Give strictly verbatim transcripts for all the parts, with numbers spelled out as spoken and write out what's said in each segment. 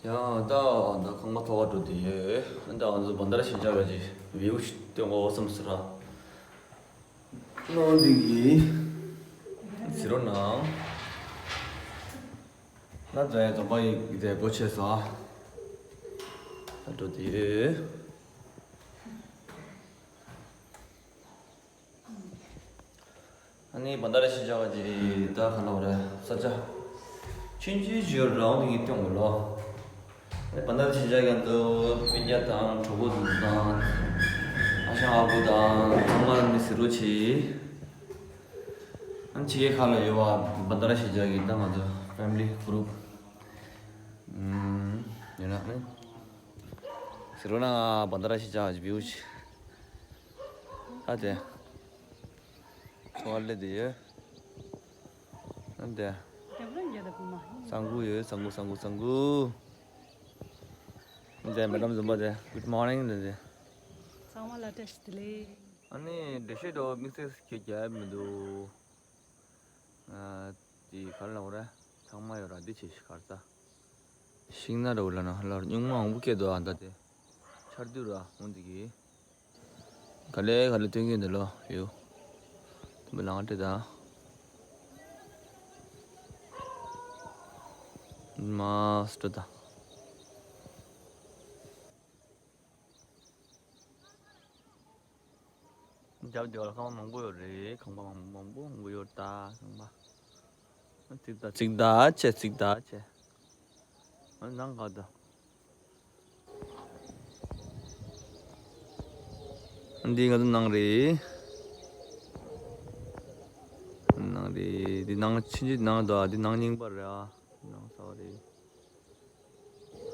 ཡང་ད་ད་ཁང་པ་མཐོ་བ་འགྲོ་དེ་ཡོད། ད་ང་ཚོ་བན་དར་ཤན་ཇ་གི་བིའུ་ཞིག་སྟོན་གོ་བསམ་སོང་ར། ནོ་འདི་གི་ཟེར་རོ་ནང་ན་ཛ་ཡ་རྫོང་པ་ཡི་གི་ཛ་ཡ་སྒོ་ཕྱེ་སོང་། ད་འགྲོ་དེ་ཡོད། ཨ་ནི་བན་དར་ཤན་ཇ་གི་ད་ག་ལ་བ་རེད། ས་ཆ་ཆུང་ཆུང་ཞིག་ཡོད་ར། འོ་དེ་གི་སྟོན་གོ་ལོ། ཨ་ནི་བན་དར་ཤན་ཇ་གི་ང་ཚོ་སྤུན་ཀྱག་དང་གྲོགས་པོ་དང་ཨ་ཞང་ཨ་ཁུ་དང་ཚང་མ་ནི་ཟེར་རོ་ཆེ། ཨ་ནི་ཕྱི་རྒྱལ་ཁག་ལ་ཡོད་པ་བན་དར་ཤན་ཇ་གི་ད་ང་ཚོ་ཕེ་མི་ལི་གུ་རུབ་ཡོད་ན་ནི་ཟེར་རོ་ན། བན་དར་ཤན་ཇ་གི་བིའུ་ཞིག་ཨ་དེ། ཚོར་བ་སླེབས་བསྡད་ཡོད། ཨ་འདི། སང་གུ་ཡོད། སང་གུ། སང་གུ། སང་གུ། འདི་མེ་ཌམ་འཛོམས་པ་དེ། Good morning འདི་འདི། ཚང་མ་ལ་བཀྲ་ཤིས་བདེ་ལེགས། ཨ་ནི་འགྲེལ་བཤད་དུ་དམིགས་བསལ་གྱི་རྒྱབ་མི་འདུག་ཨ་དེ་ག་ལ་འོ་ར། ཚང་མ་ཡོད་ར། འདི་ཆེ་ཤི་གར་ས། ཤིང་ནགས་ར་འོ་ལ་ན་ལ་སྨྱུག་མ་མང་པོ་སྐྱེས་འདུག་ཨ་ད་དེ། ཆར་དུས་ར་འོང་འདི་གི། ག་ལེ་ག་ལེ་སྟོན་གྱི་འདུག་ལོ་ཡུ། དུ་མི་ལང་ཏེ་ད། མ་སྟོ་ད། རྒྱབ་དེ་བ་ལ་ཁང་པ་མང་པོ་ཡོད་རེད། ཁང་པ་མང་པོ་མང་པོ་མང་པོ་ཡོད་ད། ཁང་པ། ཙིག་ད་ཙིག་ད་ཆེ། ཙིག་ད་ཆེ། ཨ་ནང་ག་ད། འདི་ང་ཚོ་ནང་རེད། ནང་རེད། འདི་ནང་ཕྱིན་ཅི་ནང་དང་འདི་ནང་རྙིང་པ་རེད་ཨ། ནང་ས་རེད།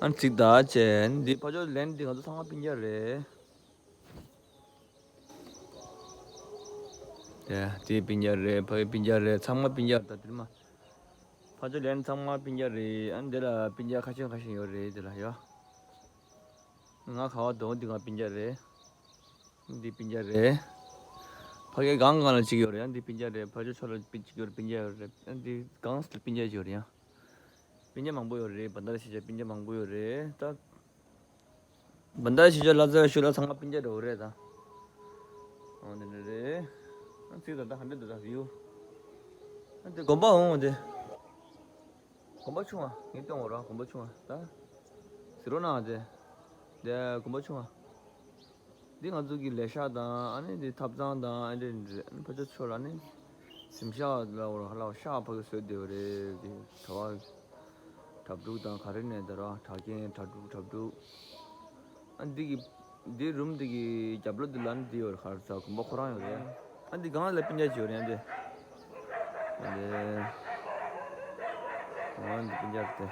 ཨ་ཙིག་ད་ཅན་འདི་ཕ་ཇོ་ལན་འདི་ང་ཚོ་ཚང་མ་སྤུན་ཀྱག་རེད། དེ་དེ་སྤུན་ཀྱག་རེད། ཕ་གི་སྤུན་ཀྱག་རེད། ཚང་མ་སྤུན་ཀྱག་རེད། ད་དེར་མ་ཕ་ཇོ་ལན་ཚང་མ་སྤུན་ཀྱག་རེད། ཨ་འདི་ལ་སྤུན་ཀྱག་ཁ་ཤས་ཁ་ཤས་ཡོད་རེད། དེ་ལ་ཡོད། ང་ག་བ་དོ་འདི་ང་སྤུན་ཀྱག་རེད། འདི་སྤུན་ཀྱག་རེད། ཕ་གི་སྒང་སྒང་ལ་གཅིག་ཡོད་རེད། ཨ་འདི་སྤུན་ཀྱག་རེད། ཕ་ཇོ་ཕྱོགས་ལ་སྤུན་གཅིག་ཡོད་རེད། སྤུན་ཀྱག་ཡོད་རེད། ཨ་འདི་སྒང་ལ་སྤུན་ཀྱག་ཡོད་རེད། ཡང་སྤུན་ཀྱག་མང་པོ་ཡོད་རེད། བན་དར་ཤན་ཇ་སྤུན་ཀྱག་མང་པོ་ཡོད་རེད་ད། བན་དར་ཤན་ཇ་ལ་ཛ་ཡ་ཤུ་ལ་ཚང་མ་སྤུན་ཀྱག་འདྲ་བོ་རེད་ད། འོ་འདི་འདྲ་རེད། ཨ་ཙིག་ད་ད་ཧ་འདྲ་འདུག་ད་བིའུ། ཨ་འདི་དགོན་པ་འོང་འདི། དགོན་པ་ཆུང་བ་ངས་སྟོན་འོ་ར། དགོན་པ་ཆུང་བ་ད། ཟེར་རོ་ན་འདི། འདི་དགོན་པ་ཆུང་བ། འདི་ང་ཚོ་གི་ལས་ཤག་དང་ཨ་ནི་འདི་ཐབ་ཚང་དང་ཨ་འདྲ་འདྲ། ཨ་ནི་ཕ་ཇོ་ཚོ་ལ་ནི་གཟིམ་ཤག་ལ་འོ་ར་ཧ་ལ་ཤག་ཕ་གི་བཟོས་བསྡད་པ་རེད། འདི་གྲྭ་བ་གྲྭ་ཕྲུག་དང་ག་རེ་ནས་ད་ར་གྲྭ་རྒན་གྲྭ་ཕྲུག་གྲྭ་ཕྲུག་ཨ་འདི་གི་འདི་རུམ་འདི་གི་རྒྱབ་ལོགས་འདི་ལ་ནི་འདི་ཡོད་རེད། ག་རེ་ཟ་དགོན་པ་ཁོ་རང་ཡོད་རེད། ཨ་འདི་སྒང་ལ་སྤུན་ཀྱག་ཅིག་ཡོད་རེད། ཨ་འདི། ཨ་འདི། ཨ་འདི་སྤུན་ཀྱག་རེད་དེ།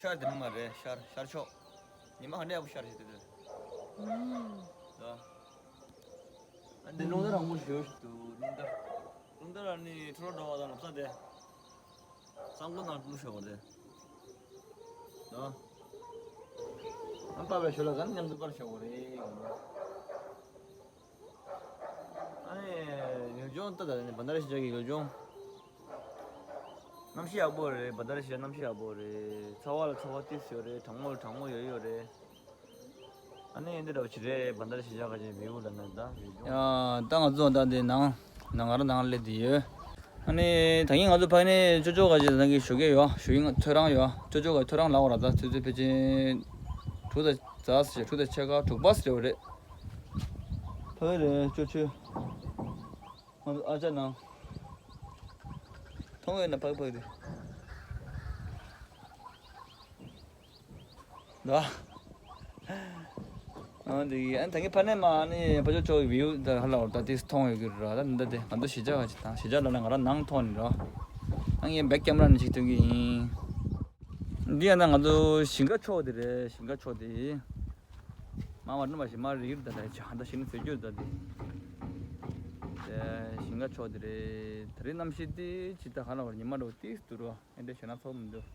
ཤར་དེ་ནི་མ་རེད། ཤར་ཤར་ཕྱོགས། ཉི་མ་ཧ་འདྲ་ཡག་པོ་ཤར་ཞིག་དེ་དེ། ཨ་འདི་རླུང་རྟ་རང་མོ་ཞོ་ཞིག་འདུག་རླུང་རྟ། རླུང་རྟ་ལ་ནི་ཁྲོ་རོ་འགྲོ་བ་དང་ལོ་ཙཱ་དེ། གཙང་པོ་ནང་བླུགས་ཤོག་རེད། ཨ་པ་བའི་ཞོ་ལ་ག་མཉམ་དུ་པར་ཤོག་རེད། ཨ་ནི་ཡུལ་ལྗོངས་ལྟ་ད་ནི་བན་དར་ཤན་ཇ་གི་ཡུལ་ལྗོངས། གནམ་གཤིས་ཡག་པོ་རེད། བན་དར་ཤན་ཇ་གནམ་གཤིས་ཡག་པོ་རེད། ཚ་བ་ལ་ཚ་བ་ཏིས་ཡོད་རེད། གྲང་མོ་ལ་གྲང་མོ་ཡོད་ཡོད་རེད། ཨ་ནི་འདི་འདྲ་བ་ཅིག་རེད། བན་དར་ཤན་ཇ་ག་ཅིག་བིའུ་ལ་ན་ད་བིའུ་ལྗོངས། ཡ་ད་ང་ཚོ་ད་འདི་ནང་ནང་ང་རང་ནང་སླེབས་བསྡད་ཡོད། ཨ་ནི་ད་གིན་ང་ཚོ་ཕ་ནི་ཅོ་ཅོ་ག་ཅིག་ནང་གི་ཞོགས་ཀས་ཡོད། ཞོགས་ཀས་ཐོ་རངས་ཡོད། ཅོ་ཅོ་ག་ཐོ་རངས་ལབ་པ་ར། ད་ཆུ་ཚོད་ཕལ་ཆེར་དྲུག་དང་ཙག་ཙིག་དྲུག་དང་ཕྱེད་ཀ་དྲུག་པ་ཙམ་རེད་པ་རེད། ཕ་གི་རེད་ཅོ་ཅོ། ང་ཚོ་ཨ་ཅག་ནང་མཐོང་ཡོད་ན་ཕ་གི་ཕ་གི་རེད། ལ། ཨ་འདི་ཨ་ད་གིན་ཕ་ནས་མ་ནི་ཕ་ཇོ་ཅོ་གི་བིའུ་ད་ཧ་ལ་འོར་ད་ཏིས་མཐོང་ཡོད་ཀྱི་ར། ད་འདི་ད་དེ་ང་ཚོ་གཞིས་ཆགས་ག་ཅིག་དང་གཞིས་ཆགས་ལ་ན་ང་རང་ནང་མཐོང་ནི་ར། ཨ་ངས་བེག་ཀེམ་ར་ནས་ཅིག་སྟོན་གི་ཡིན། འདི་ཡང་ན་ང་ཚོ་ཞིང་ཁ་ཕྱོགས་དེ་རེད། ཞིང་ཁ་ཕྱོགས་དེ། མ་བར་ནུ་མ་ཞིག་མ་རིག་ད་ད་ཆ་ད་ཞིག་ནི་ཟེར་རྒྱུ་ད་དེ། དེ་ཞིང་ཁ་ཕྱོགས་དེ་རེད། ད་རེས་གནམ་གཤིས་དེ་ཇི་ལྟར་ཧ་ལ་བར་ཉི་མ་འགྲོ་ཏིས་དུ་རོ། ཨེ་འདྲ་ཞེ་ན་ཚོགས་མི་འདུག་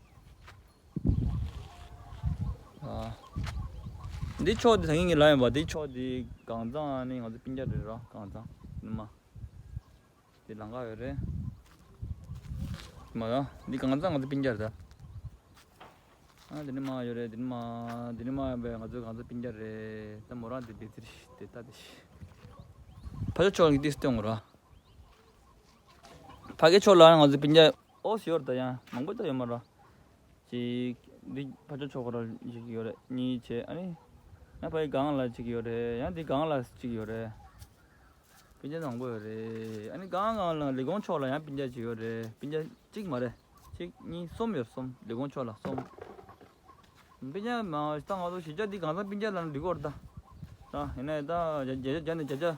ཨ། འདི་ཕྱོགས་འདི་ད་ངས་ལབ་ཡིན་པ། འདི་ཕྱོགས་འདི་གངས་ཚང་ནི་ང་ཚོ་སྤུན་ཀྱག་རེད་རོ། གངས་ཚང་ནུ་མ། འདི་ལམ་ཁ་ཡོད་རེད། མ་ཡ། འདི་གང་ཚང་ང་ཚོ་སྤུན་ཀྱག་རེད་ད། ཨ་འདི་ནི་མ་ཡོད་རེད། འདི་ནི་མ། འདི་ནི་མ་ཡོད་པས་ང་ཚོ་གང་ཚང་སྤུན་ཀྱག་རེད། ད་མོ་རང་འདི་འདི་ཚིར་ཤི་དེ་ལྟ་དེ་ཤི། ཕ་ཆོ་ཕྱོགས་ཀྱི་ཏིས་སྟོན་ངོ་ར། ཕ་གི་ཕྱོགས་ལ་ང་ཚོ་སྤུན་ཀྱག་ཨོ་སི་ཡོད་རེད་ད། ཡང་མང་པོ་ད་ཡོད་མ་ར། གཅིག་འདི་ཕ་ཆོ་ཕྱོགས་ར་གཅིག་ཡོད་རེད། གཉིས་བྱས། ཨ་ནི་ཡང་ཕ་གི་སྒང་ལ་གཅིག་ཡོད་རེད། ཡང་འདི་སྒང་ལ་གཅིག་ཡོད་རེད། སྤུན་ཀྱག་མང་པོ་ཡོད་རེད། ཨ་ནི་གང་གང་ལ་ལས་ཁུངས་ཕྱོགས་ལ་ཡང་སྤུན་ཀྱག་ཅིག་ཡོད་རེད། སྤུན་ཀྱག་གཅིག་མ་རེད། གཅིག་གཉིས་གསུམ་ཡོད། གསུམ། ལས་ཁུངས་ཕྱོགས་ལ་གསུམ། སྤུན་ཀྱག་མ་ད་ང་ཚོ་གཞིས་ཆགས་འདི་གང་ཚང་སྤུན་ཀྱག་ལ་འགྲིག་གོ་རེད་ད། ད་ཡིན་ན་ད་བརྒྱ་ཆ་བརྒྱ་ནས་བརྒྱ་ཆ་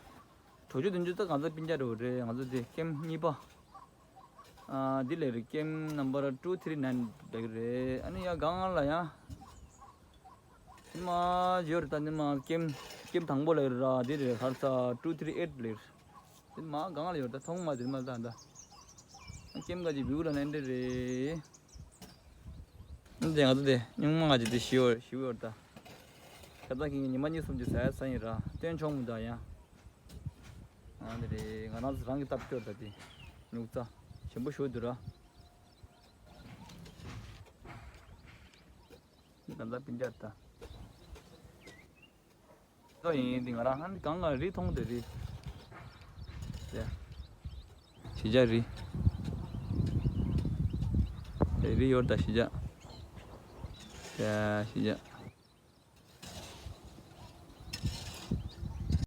དྲུག་ཅུ་བདུན་ཅུ་ད་གང་ཚང་སྤུན་ཀྱག་རེད་རེད། ང་ཚོ་འདི་ཀེམ་གཉིས་པ། ཨ་འདི་ལས་རེད། ཀེམ་ནམ་བར་ཊུ་ཐི་རི་ནན་ལས་རེད། ཨ་ནི་ཡང་གང་ལ་ཡང་། དེ་མ་ཡོད་རེད་ད། དེ་མ་ཀེམ་ཀེམ་དང་པོ་ལ་ཡོད་ར། དེ་རེད་ཧར་ས་ཊུ་ཐི་རི་ཨེཊ་ལ་ཡོད། དེ་མ་གང་ལ་ཡོད་ད། མཐོང་མ་དེ་མ་ད་ད། ཀེམ་ག་ཅི་བིའུ་ལ་ནན་དེ་རེད། འདི་ང་ཚོ་དེ་སྨྱུག་མ་ང་ཅི་དེ་ཞི་ཡོད་ཞི་ཡོད་ད། ཁ་ད་ཁིན་ཉི་མ་གཉིས་གསུམ་ཅི་ཟ་ཡ་ས་ཡིན་ར། སྟོན་ཆོག་མོ་ད་ཡང་། ང་དེ་རེད། ང་རང་ཚོ་རང་གི་སྟབས་སྐྱོར་ད་དེ། སྨྱུག་རྩ་ཞིམ་པོ་ཞུ་དུ་ར། གང་ཟག་སྤུན་ཀྱག་ད། ཏོ་ཡིན་འདི་ང་རང་ཧན་གང་ང་རི་མཐོང་དེ་རི། ཡ། གཞིས་ཆགས་རི། དེ་རི་ཡོད་ད་གཞིས་ཆགས། ཡ་གཞིས་ཆགས།